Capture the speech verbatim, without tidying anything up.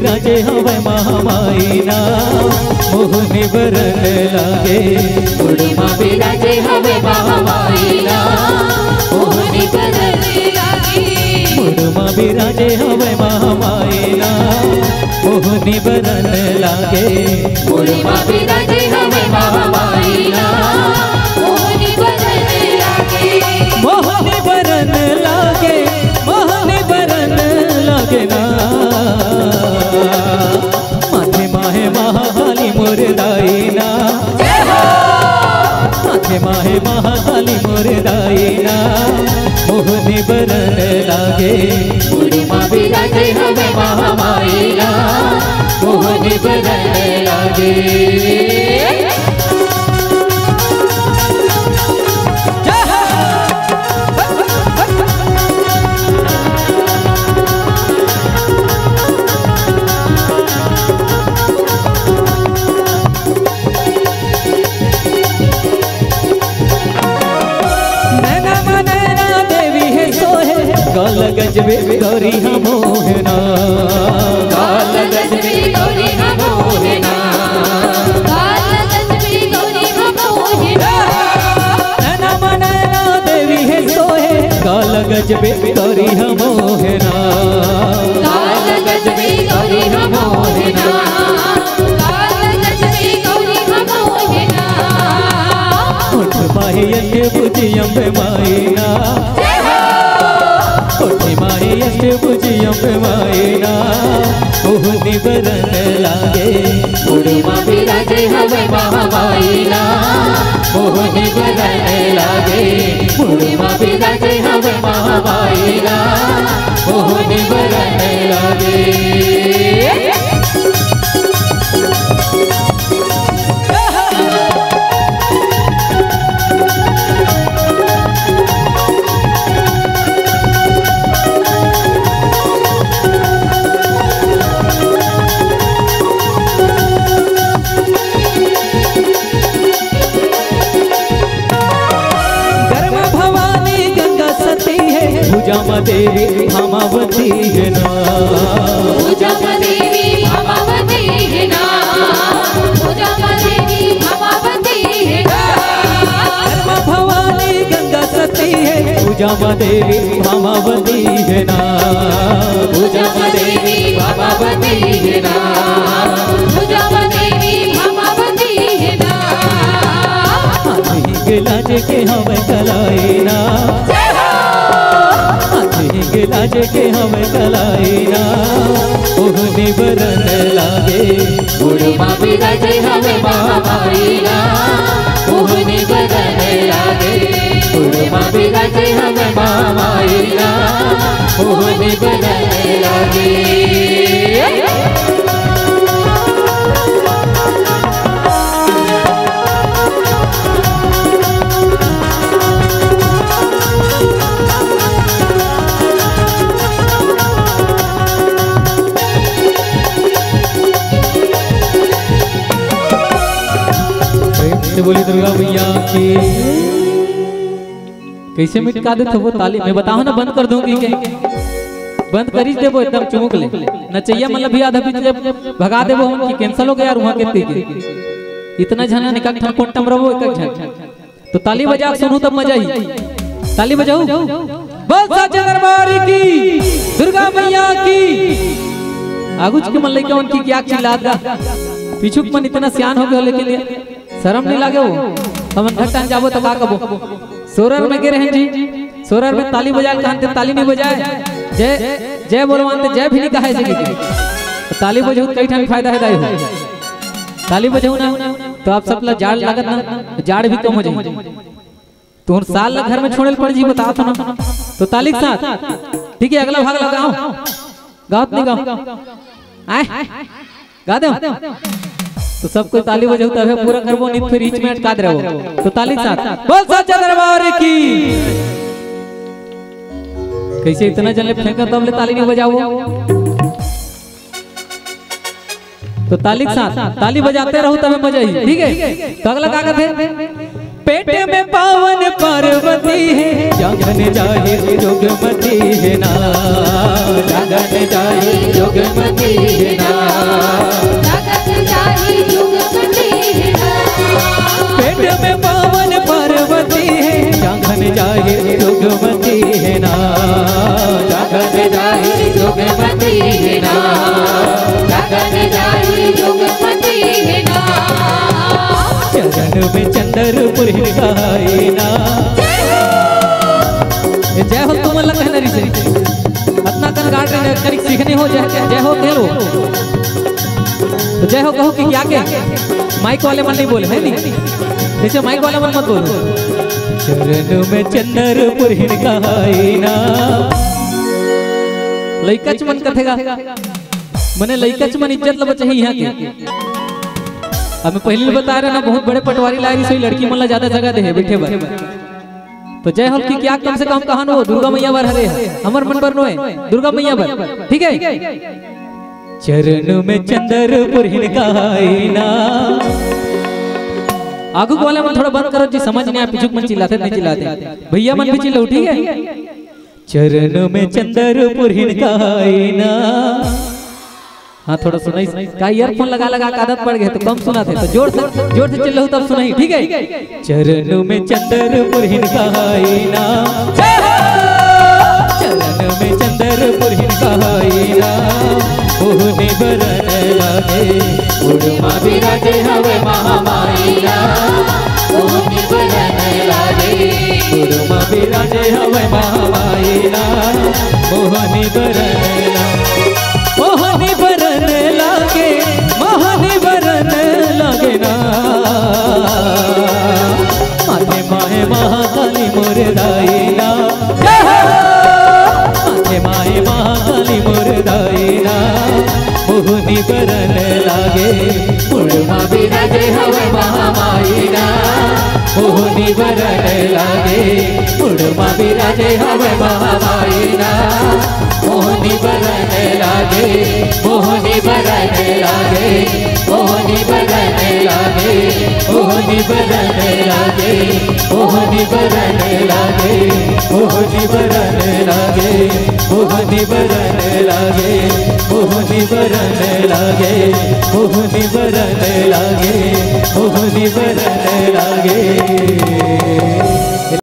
बिराजे हवय महामाई ना, मोहनी बरन लागे। मुड़ मा बिराजे हवय महामाई ना, मोहनी बरन लागे। मुड़ मा बिराजे हवय महामाई ना, मोहनी बरन लागे। मुड़ मा बिराजे हवय महामाई ना, मोहनी बरन लागे। मोहनी बरन लागे, मोहनी बरन लागे ना। माथे माहे महाकाली मोर दाई ना। माथे माहे महाकाली मोर दाई ना। मोहनी बरन लागे। मुड़ मा बिराजे हवय महामाई ना, मोहनी बरन लागे। नैना मा नैना देवी हे सोहे, गाल गजबे गौरी हा मोहना। गाल गजबे गौरी हा मोहना। गाल गजबे गौरी हा मोहना। नैना मा नैना देवी हे सोहे, गाल गजबे गौरी हा मोहना। गाल गजबे गौरी हा मोहना। होठ माही अष्टभुजी अम्बे माई ना। होठ माही अष्टभुजी अम्बे माई ना। मोहनी बरन लागे। मुड़ मा बिराजे हवय महामाई ना। मोहनी बरन लागे। मुड़ मा बिराजे हवय महामाई ना। मोहनी बरन लागे। गरमा भवानी गंगा सती हे, भुजा मा देवी भामावती हे ना। भुजा मा देवी भामावती हे ना। भुजा मा देवी भामावती हे ना। गरमा भवानी गंगा सती हे, भुजा मा देवी भामावती हे ना। भुजा मा देवी भामावती हे ना। भुजा मा देवी भामावती हे ना। हाथी के लाज के हवय कलाई ना। हाथी के लाज के हवय कलाई ना। मोहनी बरन लागे। मुड़ मा बिराजे हवय महामाई ना। मोहनी बरन लागे। मुड़ मा बिराजे हवय महामाई ना। मोहनी बरन लागे। प्रेम से बोली दुर्गा मैया की। कइसे मिटका देथो वो ताली? मैं बताहूं ना, बंद कर दूंगी के? बंद करिस देबो एकदम चुमुक ले। नचइया मन ल भी आधा बीच ले भगा देबो हम कि cancel हो गया यार वहां के तीके। इतना झन निकल ठन कोन टमरबो एक एक झन। तो ताली बजा के सुनहू तब मजा ही। ताली बजाऊ। बोल साचे दरबार की, दुर्गा मैया की। आगुच के मन लइका मन की क्या चिल्लात गा। पीछू के मन इतना सियान हो गए लेकिन ये शरम नहीं लागे वो। हम अंधर टाइम जाबो तो का कबो। सोरर में गे रहेन जी, सोरर में ताली बजाए कान ते ताली नहीं बजाए। जय जय बोलवान ते जय भी नहीं कहे सके। ताली बजाऊ तो कई ठन फायदा है दाई हो। ताली बजाऊ ना तो आप सब ला जाड़ लागत ना, जाड़ भी कम हो जाए। तुहर साल ला घर में छोड़े ल पड़ जी, बता तो ना। तो ताली के साथ, ठीक है, अगला भाग लगाओ। गाओ तो नहीं गाओ? आए? गा दो। तो सब कोई ताली बजाओ, तबे पूरा करबो, नहीं तो फिर बीच में अटका दे रहो। तो ताली के साथ, बोल साचे दरबार की। कैसे इतना जने फेंका तब ले ताली नहीं बजाओ? तो ताली के साथ ताली बजाते रहो तबे मजा ही, ठीक है? तो अगला का कहते हैं? पेट में पावन पार्वती है, जागन जाहिर जोगमती है ना, जागन जाहिर जोगमती है ना। चरण में चंद्रपुर हिनकाई ना। ए, जय हो तुमन ला कहना रिहिसे। अतना कन गाड़ के कनिक सीखने हो, जय, जय हो कह लो। तो जय हो कहो कि क्या के? माइक वाले मन नहीं बोले, है नहीं? जैसे माइक वाले मन मत बोलो। चरण में चंद्रपुर हिनकाई ना। लइकच मन कथेगा। मने लइकच मन इज्जत ल बचाही इहाँ के। अब मैं पहले भी बता रहा ना, बहुत बड़े पटवारी लाए रहिस, लड़की मन ला ज्यादा जगह दे हे बैठे बर। तो जय हो कि क्या कम से कम कहन वो दुर्गा मैया बर हरे हे, हमर मन बर नोहे, दुर्गा मैया बर, ठीक है? चरण में चंद्रपुर हिनकाई ना। आगू वाले मन थोड़ा बंद करो जी, समझ नहीं आया, पिछुक मन चिल्लाते नहीं चिल्लाते, भैया मन भी चिल्लाओ, ठीक है? चरण में चंद्रपुर हिनकाई ना। हाँ, थोड़ा सुनाई। का ईयरफोन लगा लगा के आदत पड़ गए तो कम सुनाथे, तो जोर से, जोर से चिल्लाहू तब सुनाई, ठीक है? चरण में चंद्रपुर हिनकाई ना। जय हो। चरण में चंद्रपुर हिनकाई ना। मोहनी बरन लागे, उड़मा बिराजे हवे महामाई ना। मोहनी बरन लागे, उड़मा बिराजे हवे महामाई ना। मोहनी बरन ला-, मोहनी बरन लागे, मोहनी बरन लागे ना। माथे माहे महाकाली मोर दाई ना। जय हो। माथे माहे महाकाली मोर दाई ना। मोहनी बरन लागे, उड़मा बिराजे हवे महामाई ना। मोहनी बरन लागे, उड़मा बिराजे हवे महामाई ना। मोहनी बरन लागे, मोहनी बरन लागे, मोहनी बरन लागे, मोहनी बरन लागे, मोहनी बरन लागे, मोहनी बरन लागे, मोहनी बरन लागे, मोहनी बरन लागे, मोहनी बरन लागे, मोहनी बरन लागे।